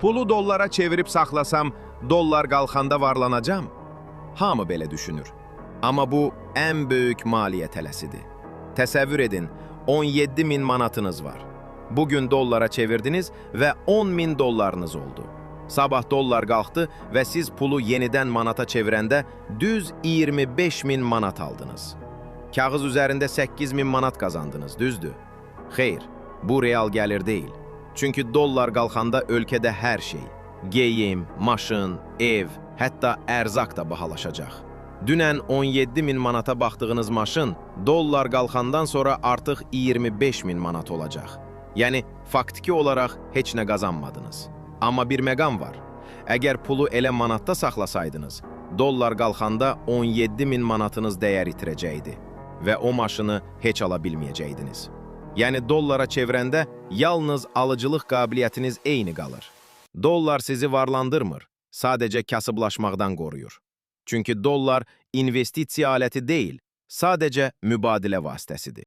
Pulu dollara çevirib saxlasam, dollar qalxanda varlanacam? Hamı belə düşünür. Amma bu ən böyük maliyyə tələsidir. Təsəvvür edin, 17 min manatınız var. Bugün dollara çevirdiniz və 10 min dollarınız oldu. Sabah dollar qalxdı və siz pulu yenidən manata çevirəndə düz 25 min manat aldınız. Kağız üzərində 8 min manat qazandınız, düzdür? Xeyr, bu real gəlir deyil. Çünki dollar qalxanda ölkədə hər şey, geyim, maşın, ev, hətta ərzaq da bahalaşacaq. Dünən 17 min manata baxdığınız maşın, dollar qalxandan sonra artıq 25 min manat olacaq. Yəni, faktiki olaraq heç nə qazanmadınız. Amma bir məqam var. Əgər pulu elə manatda saxlasaydınız, dollar qalxanda 17 min manatınız dəyər itirəcəkdi və o maşını heç ala bilməyəcəydiniz. Yəni dollara çevirəndə yalnız alıcılıq qabiliyyətiniz eyni qalır. Dollar sizi varlandırmır, sadəcə kasıblaşmaqdan qoruyur. Çünki dollar investisiya aləti deyil, sadəcə mübadilə vasitəsidir.